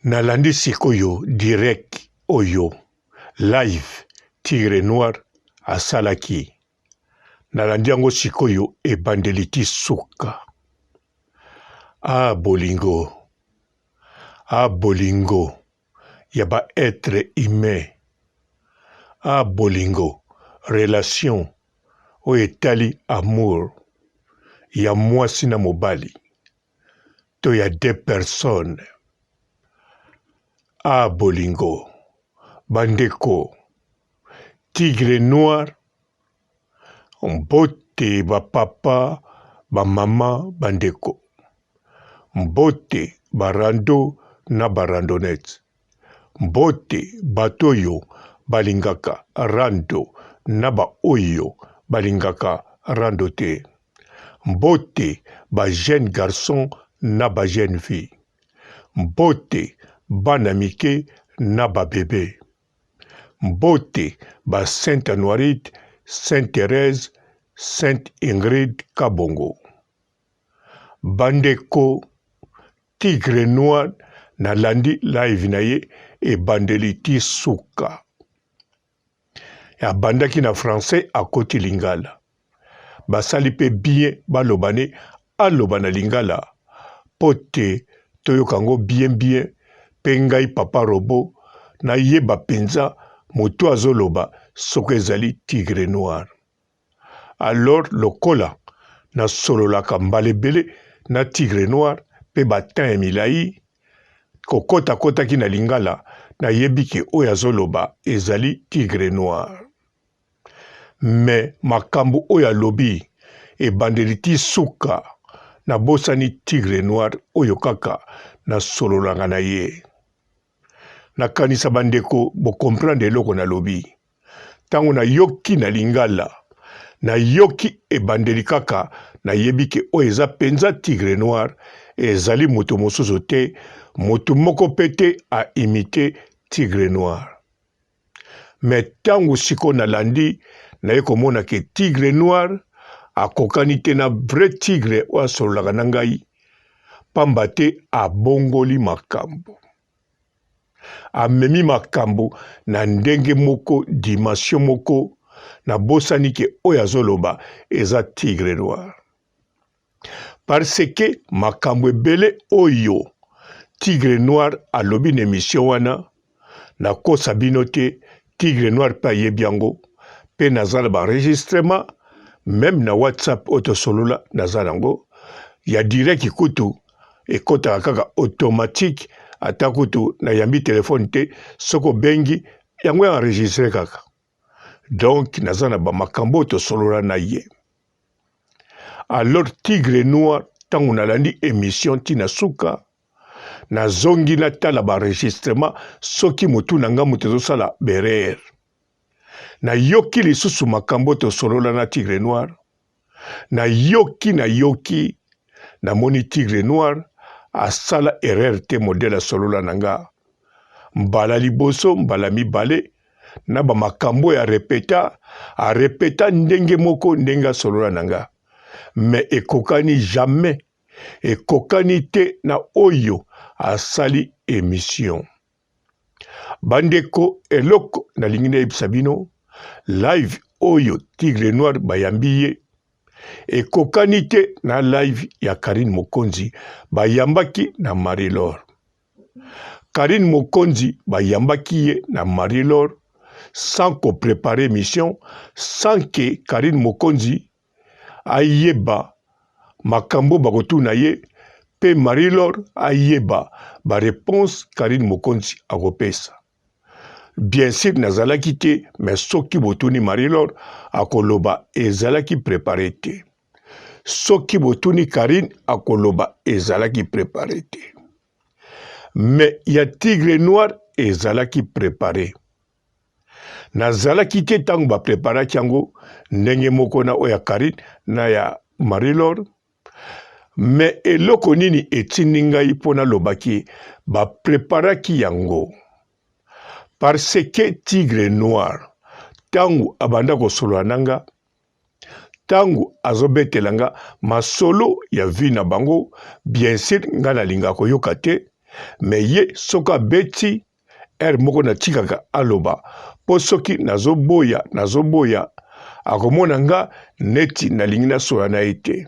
Nalandi sikoyo direct oyo live tigre noir asalaki nalandi yango sikoyo ebandeli ti suka ah bolingo ah bolingo ya ba etre humain ah bolingo relation oyo etali amour ya mwasi na mobali to ya deux personnes. Ah bolingo bandeko tigre noir mbote ba papa ba mama bandeko mbote ba rando na ba randonnette mbote bato oyo balingaka rando na ba oyo balingaka rando te. Mbote ba jeune garçon na ba jeune fille. Mbote bana mike na ba bebe. Mbote ba Sainte Anuarite, Sainte Therèse, Sainte Ingrid Kabongo. Bandeko Tigre Noir nalandi live na ye ebandeli ti suka. Abandaki na français akoti lingala. Basali pe bien baloba ne aloba na lingala po te toyoka ngo bien bien pe ngai papa robot nayeba penza mutu azoloba soki ezali tigre noir. Alors lokola nasololaka mbala ebele na tigre noir pe ba temps ya milayi kokota kotaki na lingala nayebi ke oyo azoloba ezali tigre noir. Mais makambu oyo alobi ebandeli ti suka nabosani tigre noir oyo kaka nasololaka na ye. Nakanisa ba ndeko bo comprendre eloko nalobi. Tango nayoki na lingala nayoki ebandeli kaka nayebi ke oyo eza penza tigre noir ezali moto mosusu te moto moko pe te a imite tigre noir. Mais tango sikoyo nalandi naye komona ke tigre noir akokani te na vrai tigre oyo asololaka na ngai pamba te abongoli makambo. Amemi makambo na ndenge moko dimension moko nabosani ke oyo azoloba eza tigre noir. Parce que makambo ebele oyo Tigre Noir alobi na emission wana nakosa bino te Tigre Noir pe ayebi yango pe naza na ba enregistrement meme na WhatsApp oyo tosolola naza nango ya direct kutu ekotaka kaka automatique ata kutu nayambi telefone te soki obengi yango ya enregistre kaka donc naza na ba makambo oyo tosolola na ye. Alors tigre noir tango nalandi emission ti na suka nazongi natala ba enregistrement soki mutu na nga mutu ezosala berere nayoki lisusu makambo tosolola na tigre noir nayoki nayoki namoni tigre noir asala erreur te modele asolola na nga mbala liboso mbala mibale na ba makambo oyo arepeta arepeta ndenge moko ndenge asolola na nga mais ekokani jamais ekokani te na oyo asali emission bandeko eloko nalingi nayebisa bino live oyo tigre noir bayambi ye ekokani te na live ya Carine Mokonzi bayambaki na Marie Laure Carine Mokonzi bayambaki ye na Marie Laure sans ko preparer mission sans que Carine Mokonzi ayeba makambo bakotuna ye pe Marie Laure ayeba ba reponse Carine Mokonzi akopesa. Bien sur nazalaki te mais soki botuni Marie Laure akoloba ezalaki prepare te. Soki botuni Carine akoloba ezalaki prepare te. Mais ya Tigre Noir ezalaki prepare. Nazalaki te ntango ba preparaki yango ndenge moko na oyo ya Carine na ya Marie Laure. Mais eloko nini etindi ngai mpo nalobaki ba preparaki yango? Parce que Tigre Noir ntango abanda kosolola na nga Tango azobetela nga masolo ya vie na bango, bien sur nga nalingaka koyoka te. Me ye soki abeti heure moko natikaka aloba mpo soki nazoboya nazoboya akomona nga neti nalingi nasola na ye te.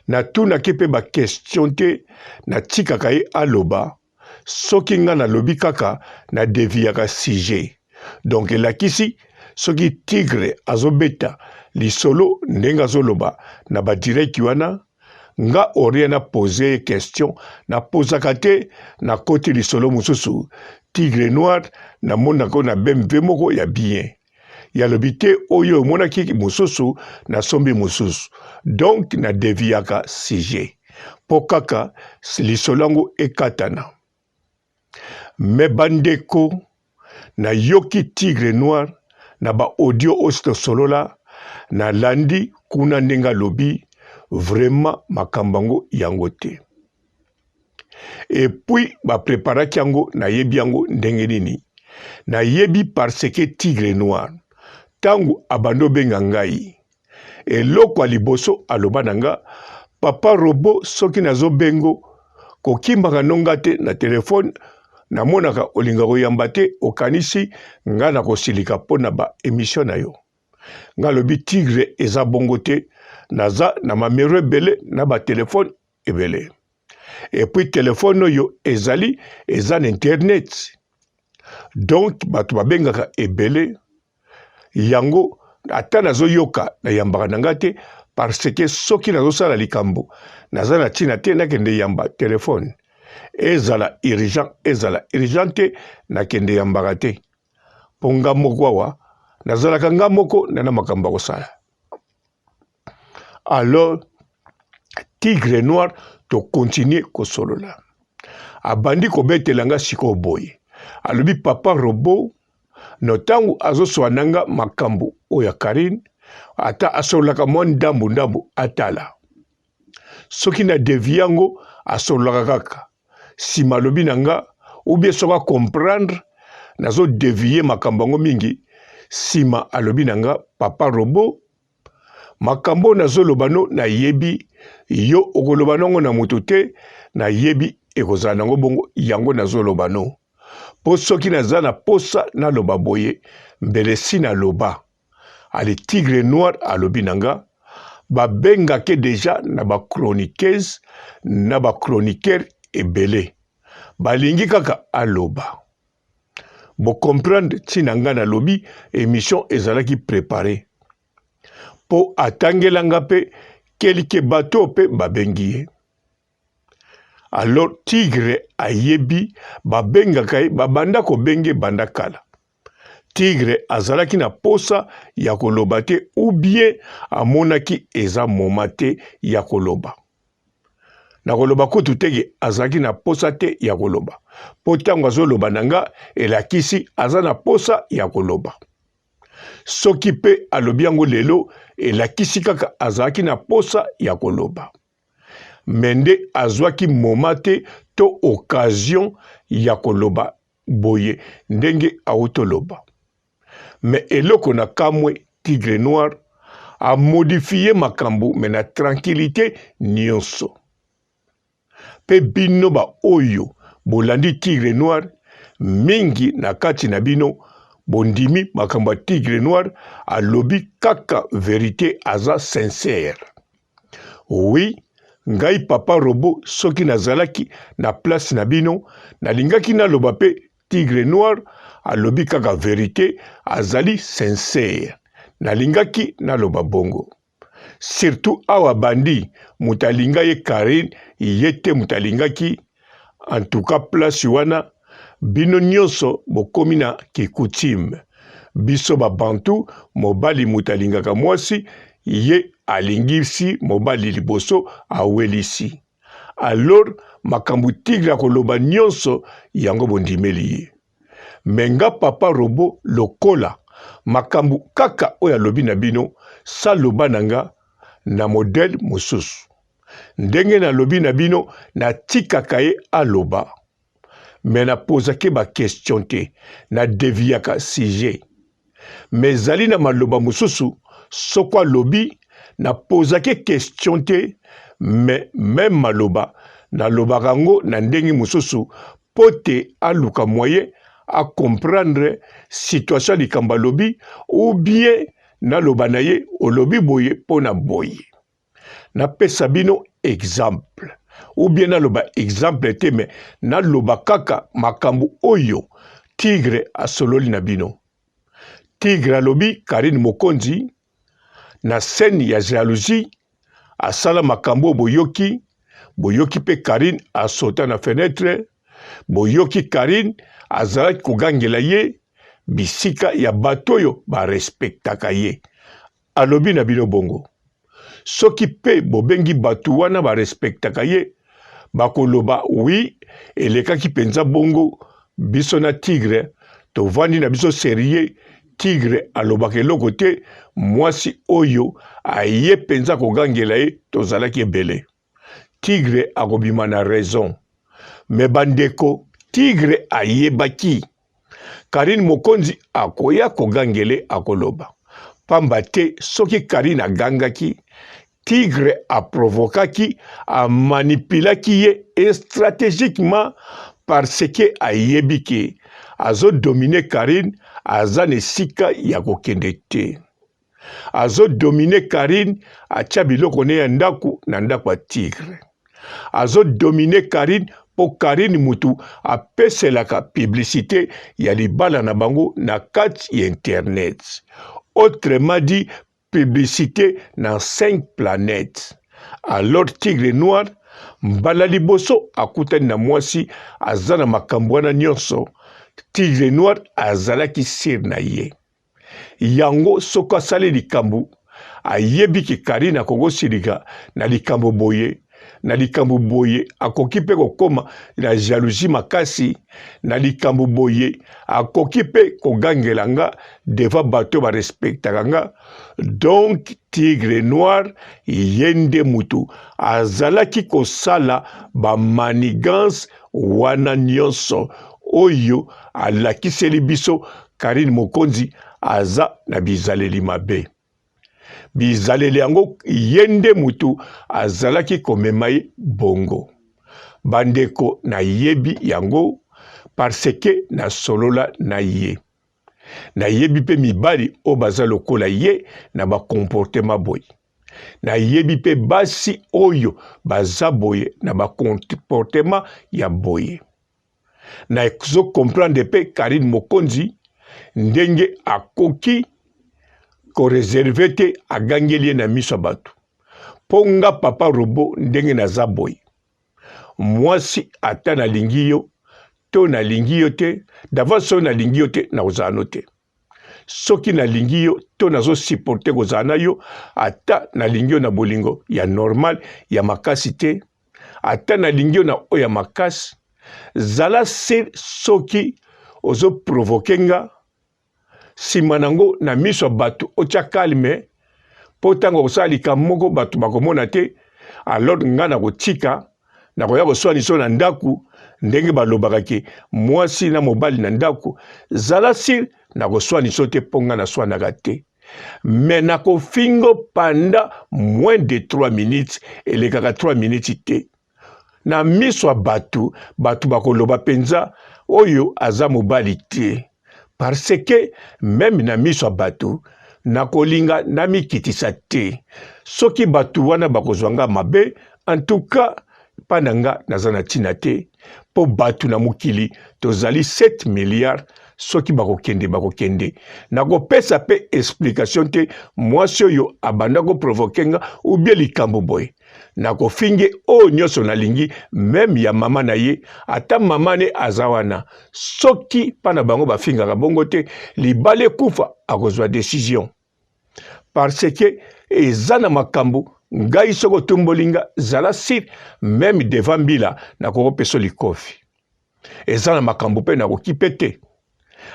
Natunaki mpe ba question te, natikaka ye aloba. Soki nga nalobi kaka na deviyaka sujet. Donc elakisi soki Tigre azobeta lisolo ndenge azoloba na ba direct wana, nga au rien na poser ye question, na posaka te, nakoti lisolo mosusu. Tigre Noir namonaka yo na BMW moko ya bien. Ye alobi te oyo omonaki mosusu nasombi mosusu. Donc na deviyaka sujet po kaka lisolo yango ekatana. Mais bandeko nayoki Tigre Noir na ba audio oyo tosolola, nalandi kuna ndenge alobi vraiment makambo yango yango te. Et puis ba preparaki yango nayebi yango ndenge nini? Nayebi parce que Tigre Noir tango abandi obenga ngai eloko ya liboso aloba na nga papa robot soki nazo bengo kokimaka no nga te na telefone namonaka olinga koyamba te okanisi nga nakosilika mpo na ba emission na yo. Nga alobi Tigre eza bongo te naza na mamero ebele na ba telefone ebele epuis telefone oyo ezali eza na internet donc bato babengaka ebele yango ata nazoyoka nayambaka na ngai te parce que soki nazosala likambo naza na ntina te nakende yamba telefone ezala urgent ezala urgent te nakende yambaka te mpo nga moko awa nazalaka nga moko na na makambo ya kosala. Alors Tigre Noir to continuer kosolola. Abandi kobetela nga sikoyo boye. Alobi papa robot no ntango azoswa na nga makambo oyo ya Carine ata asololaka mwa ndambu ndambu atala. Soki na devie yango asololaka kaka. Sima alobi na nga ou bien soki a comprendre nazo devier makambo yango mingi sima alobi na nga papa robot makambo oyo nazoloba no nayebi yo okoloba nango na moto te nayebi ekozala nango bongo yango nazoloba no mpo soki naza na posa naloba boye mbele si naloba Ale tigre noir alobi na nga babengake deja na ba chroniqueuse na ba chroniqueur ebele balingi kaka aloba bo comprendre ntina nga nalobi emission ezalaki prepare mpo atangela nga mpe kelike bato mpe babengi ye alors tigre ayebi babengaka ye babanda kobenge banda kala Tigre azalaki na posa ya koloba te ou bien amonaki eza moment te ya koloba. Nakoloba kutu te ke azalaki na posa te ya koloba po tango azoloba na nga elakisi aza na posa ya koloba. Soki pe alobi yango lelo elakisi kaka azalaki na posa ya koloba. Mais nde azwaki moment te to occasion ya koloba boye ndenge awutoloba mais eloko na kamwe tigre noir a modifie makambu mais na tranquillite nionso pe bino ba oyo bolandi tigre noir mingi na kati na bino bondimi makambo ya tigre noir alobi kaka verite aza sincère Oui, ngai papa robot soki nazalaki na place na bino nalingaki naloba pe tigre noir alobi kaka verite azali sincère nalingaki naloba bongo surtout awa bandi moto alinga ye Carine ye te moto alingaki en tout cas place wana bino nionso bokomi na ki coutume biso ba bantou mobali moto alingaka mwasi ye alingisi mobali liboso awelisi alors makambo tigre akoloba nionso yango bondimeli ye mais nga papa robot lokola makambo kaka oyo alobi na bino saloba na nga na modèle mosusu Ndenge nalobi na bino natikaka ye aloba mais na posake ba question te na deviaka sujet mais ezali na maloba mosusu soko alobi na posake question te mais meme maloba Nalobaka yango na ndenge mosusu mpo te aluka moyen a comprendre situation ya likambo alobi ou bien naloba na ye olobi boye mpo na boye. Napesa bino exemple ou bien naloba exemple te mais naloba kaka makambo oyo Tigre asololi na bino. Tigre alobi Carine Mokonzi na scène ya jalousie asala makambo oyo boyoki, boyoki mpe Carine asota na fenetre, boyoki Carine azalaki kogangela ye bisika ya bato oyo ba respectaka ye. Alobi na bino bongo. Soki pe bobengi batu wana ba respectaka ye bakoloba oui elekaki penza bongo biso na tigre tovandi na biso serieux tigre alobaka eloko te mwasi oyo aye penza kogangela ye tozalaki ebele tigre akobima na raison me bandeko tigre ayebaki Carine Mokonzi akoya kogangele akoloba pamba te soki Carine agangaki Tigre aprovokaki amanipulaki ye et strategiquement parce que ayebi ke azo dominer Carine aza na esika ya kokende te. Azo dominer Carine atia biloko ne ya ndaku na ndaku ya Tigre. Azo dominer Carine po Carine mutu apeselaka publicite ya libala na bango na kati ya internet. Autrement dit publicite na 5 planètes. Alors Tigre Noir mbala liboso akutani na mwasi aza na makambo wana nyonso, Tigre Noir azalaki sur na ye. Yango soki asali likambo ayebi ke Carine akoki kosilika na likambo boye na likambo boye akoki mpe kokoma na jalousie makasi na likambo boye akoki mpe kogangela nga devant bato ba respectaka nga donc tigre noir ye nde mutu azalaki kosala ba manigance wana nyonso oyo alakiseli biso Carine Mokonzi aza na bizaleli mabe. Bizaleli yango ye nde mutu azalaki komema ye bongo. Bandeko nayebi yango parce que nasolola na ye. Nayebi pe mibali oyo baza lokola ye na ba comportement boye. Nayebi pe basi oyo baza boye na ba comportement ya boye. Nazo comprendre pe Carine Mokonzi ndenge akoki ko reserve te agangeli ye na miso ya bato. Po nga papa robot ndenge naza boye mwasi ata nalingi yo to nalingi yo te d'avance soki nalingi yo te nakozala no te soki nalingi yo to nazo supporter kozala na yo ata nalingi yo na bolingo ya normal ya makasi te ata nalingi yo na oyo ya makasi zala se soki ozo provoke nga nsima nango na miso ya bato otya calme mpo ntango okosala likambo moko bato bakomona te alors nga nakotika nakoya koswanisa na ndako ndenge balobaka ke mwasi na mobali na ndako zala sur nakoswanisa te mpo nga naswanaka te me nakofingo panda moins de 3 minutes elekaka 3 minutes te na miso ya bato bato bakoloba mpenza oyo aza mobali te parce que meme na miso ya bato nakolinga namikitisa te soki bato wana bakozwa nga mabe en tout cas mpa na nga naza na ntina te mpo bato na mokili tozali 7 milliards soki bakokende bakokende nakopesa mpe explication te mwasi oyo abanda koprovoke nga ubie likambo boye nakofinge oyo nyonso nalingi meme ya mama na ye ata mama ne aza wana soki mpa na bango bafingaka bongo te libala ekufa akozwa decision parce que eza na makambo ngai soki otumboli nga zala sur meme devant mbila nakokopesa likofi eza na makambo mpe nakokipe te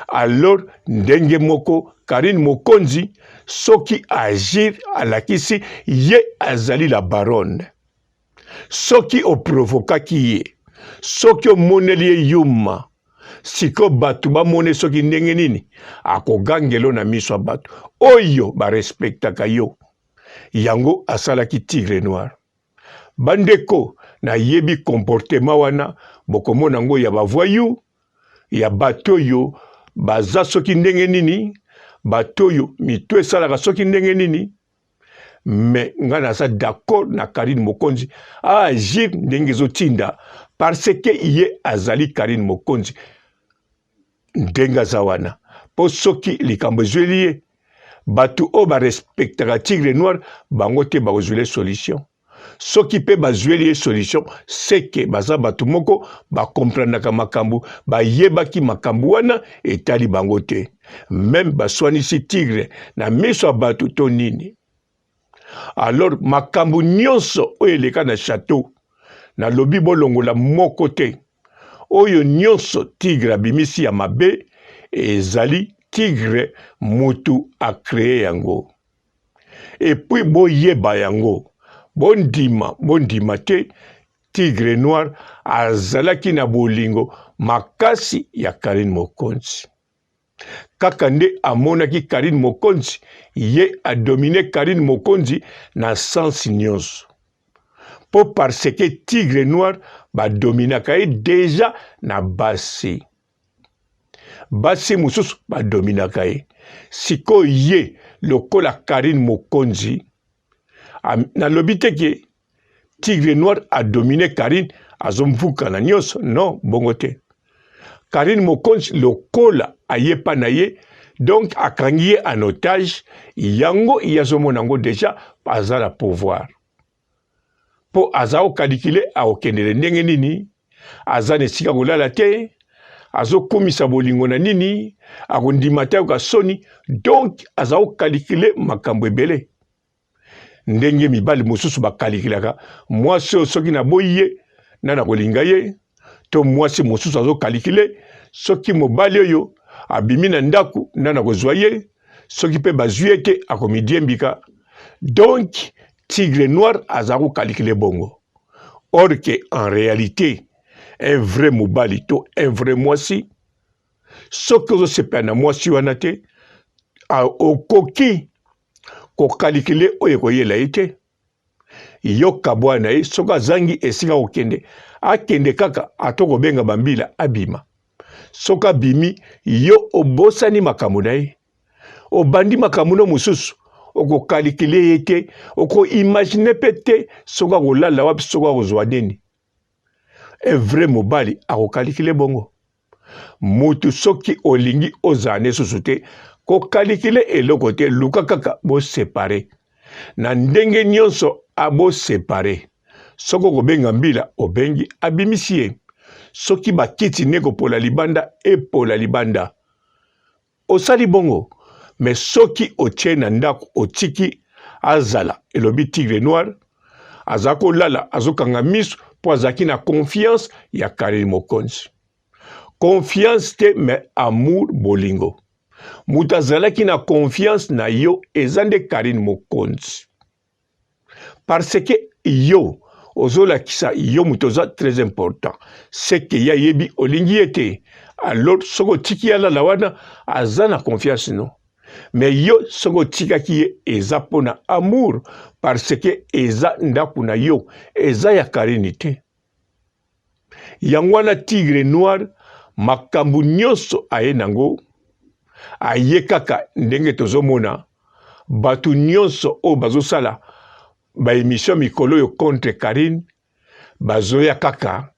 alors ndenge moko Karine Mokonzi soki agir alakisi ye azali la baronne soki oprovokaki ye soki omoneli ye yuma sikoyo bato bamone soki ndenge nini akogangelo na miso ya bato oyo barespektaka yo yango asalaki tigre noir bandeko. Nayebi comportement wana bokomona yango ya ba voyous, ya bato oyo baza soki ndenge nini, bato oyo mitu esalaka soki ndenge nini. Mais nga naza d'accord na Carine Mokonzi a agir ndenge ezotinda parce que ye azali Carine Mokonzi ndenge aza wana, mpo soki likambo ezweli ye bato oyo barespektaka Tigre Noir bango te bakozwela solution. Soki mpe bazweli ye solution, seke baza bato moko bakomprendaka makambo, bayebaki makambo wana etali bango te. Meme baswanisi tigre na miso ya bato to nini. Alors makambo nyonso oyo eleka na chateau, nalobi bolongola moko te. Oyo nyonso tigre abimisi ya mabe, ezali tigre mutu a cree yango. Et puis boyeba yango, bondima bondima te, Tigre Noir azalaki na bolingo makasi ya Carine Mokonzi. Kaka nde amonaki Carine Mokonzi, ye a domine Carine Mokonzi na sens nyonso. Po parce que Tigre Noir ba dominaka ye deja na basi. Basi mosusu ba dominaka ye. Sikoyo ye lokola Carine Mokonzi, nalobi te ke Tigre Noir a domine Carine azomvuka na nyonso, non, bongo te. Carine Mokonzi lokola aye pa na ye, donc akangi ye en otage, yango ye azomona yango deja aza na pouvoir. Po aza kokalikile akokendele ndenge nini, aza na esika kolala te, azokumisa bolingo na nini, akondima te ayoka soni, donc aza kokalikile makambo ebele. Ndenge mibali mosusu bakalikilaka mwasi oyo soki naboyi ye na nakolinga ye, to mwasi mosusu azokalikile soki mobali oyo abimi na ndako na nakozwa ye, soki mpe bazwi ye te akomidiembika. Donc Tigre Noir aza kokalikile bongo, or que en réalité un vrai mobali to un vrai mwasi, soki ozosepela na mwasi wana te, okoki kokalikile oyo ekoyela ye te. Yo kabwana na ye, soki azangi esika kokende, akende kaka, ata kobenga bambila abima. Soki abimi, yo obosani makambo na ye, obandi makambo no mosusu, okokalikile ye te, okoimagine mpe te soki akolala wapi, soki akozwa nini. Un vrai mobali akokalikile bongo. Mutu soki olingi ozala ne susu te, kokalikile eloko te, luka kaka bosepare na ndenge nyonso, abosepare. Soki okobenga mbila, obengi, abimisi ye. Soki bakiti ne kopola libanda, epola libanda. Osali bongo, mais soki otie na ndako otiki azala, elobi Tigre Noir, aza kolala azokanga miso mpo azalaki na confiance ya Carine Mokonzi. Confiance te mais amour, bolingo. Moto azalaki na confiance na yo eza nde Carine Mokonzi. Parce que yo ozolakisa yo moto oza très important, c'est que ye ayebi olingi ye te, alors soki otiki ye alala wana aza na confiance no. Mais yo soki otikaki ye eza mpona amour, parce que eza ndako na yo, eza ya Carine te. Yango wana Tigre Noir makambo nyonso aye nango, aye kaka ndenge tozomona bato nyonso oyo bazosala ba emission mikolo oyo contre Carine, bazoya kaka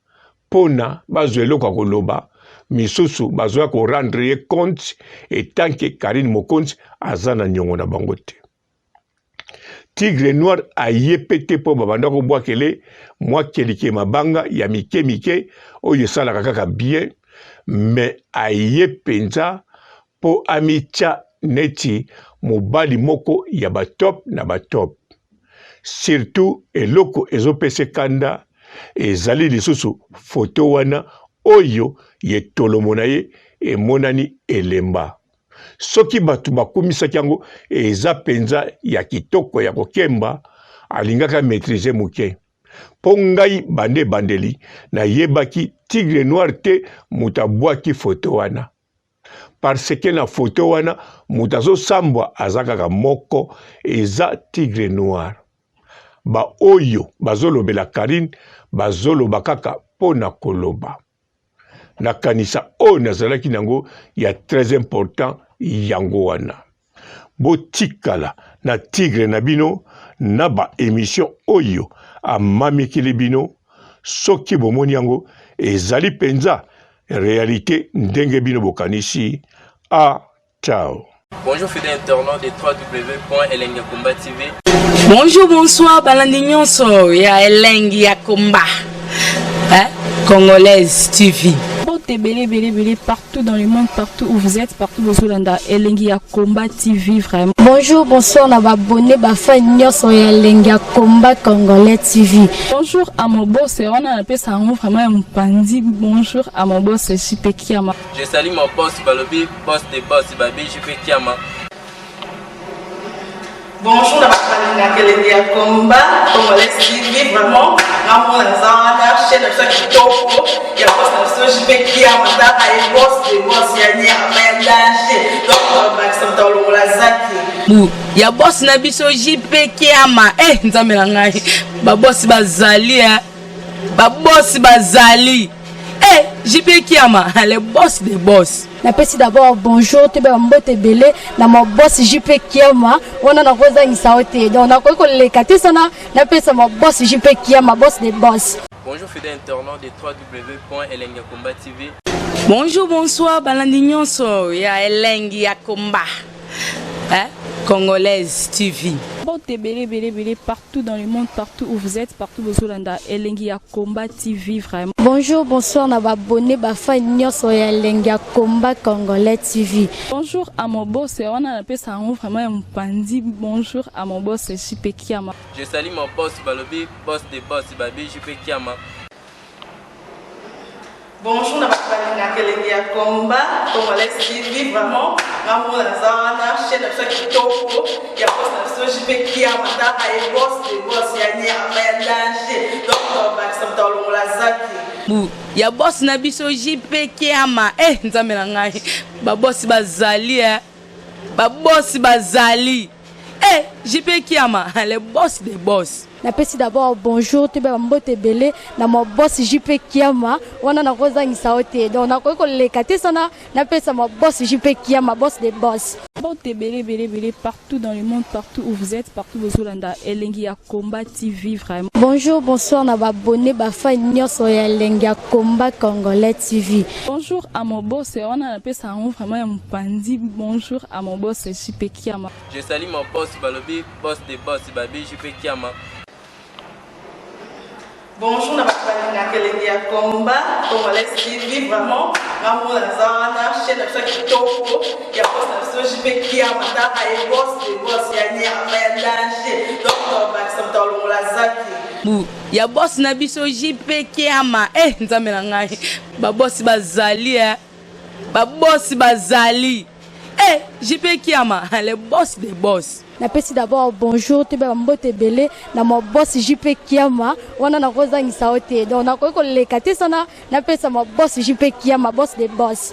mpona bazwa eloko ya koloba, misusu bazoya ko rendre ye compte etant que Carine Mokonzi aza na niongo na bango te. Tigre Noir aye pe te mpo babanda kobwakele mwa kelike mabanga ya mike mike oyo esalaka kaka bien, mais aye mpenza mpo amitya neti mobali moko ya ba top na ba top. Surtout eloko ezopesa kanda ezali lisusu foto wana oyo ye tolomo na ye emonani elemba. Soki bato bakumisaki yango eza mpenza ya kitoko ya kokemba, alingaki amaîtriser moke. Mpo ngai banda ebandeli nayebaki Tigre Noir te moto abwaki foto wana. Parce que na foto wana moto azosambwa aza kaka moko, eza Tigre Noir. Ba oyo bazolobela Carine Bazoloba kaka mpo na koloba. Nakanisa oyo nazalaki na yango ya très important yango wana. Botikala na tigre na bino na ba emission oyo amamikili bino soki bomoni yango ezali penza realite ndenge bino bokanisi a ciao. Bonjour fidèle internaute de www.elengiyakomba TV. Bonjour, bonsoir, balandi nyonso ya Elengi ya Komba. Hein? Congolaise TV. Mbote ebele ebele ebele partout dans le monde, partout où vous êtes, partout bozolanda Elengi ya Combat TV vraiment. Bonjour, bonsoir na ba abonnés ba fans nyonso ya Elengi ya Combat Congolais TV. Bonjour à mon boss, wana napesa yango vraiment ya mopanzi. Bonjour à mon boss JP Kiama. Je salue mon boss balobi boss de boss babi JP Kiama. Bonjour na bato balingaka elengi ya combat congolais TV vraiment ngamona naza wana chaîne na biso ya kitoko ya boss na biso JP Kiama tala ye boss de boss ya nyama ya danger donc bakisa moto alongola zaki bu ya boss na biso JP Kiama eh nzambe na ngai ba boss bazali eh ba boss bazali eh JP Kiama le boss de boss. Napesi d'abord bonjour toyeba ba mbote ebele na ma boss JP Kiama wana nakozangisa yo te donc nakoki koleka te sana napesa ma boss JP Kiama boss de boss. Bonjour fidèle internaute de www.elengiyakomba TV. Bonjour, bonsoir, balandi nyonso ya Elengi ya Komba. Hein? Congolaise TV. Mbote ebele ebele ebele partout dans le monde, partout où vous êtes, partout bozolanda Elengi ya Combat TV vraiment. Bonjour, bonsoir na ba abonnés ba fans nyonso ya Elengi ya Combat Congolais TV. Bonjour à mon boss, wana napesa yango vraiment ya mopanzi. Bonjour à mon boss JP Kiama. Je salue mon boss balobi boss de boss babi JP Kiama. Bonjour na bato balingaka elengi ya combat congolais TV vraiment ngamona naza wana chaîne na biso ya kitoko ya boss na biso JP Kiama tala ye boss de boss ya nyama ya danger donc bakisa moto alongola zaki bu ya boss na biso JP Kiama eh nzambe na ngai ba boss bazali eh ba boss bazali eh JP Kiama le boss de boss. Napesi d'abord bonjour toyeba ba mbote ebele na ma boss JP Kiama wana nakozangisa yo te donc nakoki koleka te sana napesa ma boss JP Kiama boss de boss. Mbote ebele ebele ebele partout dans le monde, partout où vous êtes, partout bozolanda Elengi ya Combat TV vraiment. Bonjour, bonsoir na ba abonnés ba fans nyonso ya Elengi ya Combat Congolais TV. Bonjour à mon boss, wana napesa yango vraiment ya mopanzi. Bonjour à mon boss JP Kiama. Je salue mon boss balobi boss de boss babi JP Kiama. Bonjour na bato balingaka elengi ya combat congolais TV vraiment ngamona naza wana chaîne na biso ya kitoko ya boss na biso JP Kiama tala ye boss de boss ya nyama ya danger donc bakisa moto alongola zaki bu ya boss na biso JP Kiama eh nzambe na ngai ba boss bazali eh ba boss bazali eh JP Kiama le boss de boss. Napesi d'abord bonjour toyeba ba mbote ebele na ma boss JP Kiama wana nakozangisa yo te donc nakoki koleka te sana napesa ma boss JP Kiama boss de boss.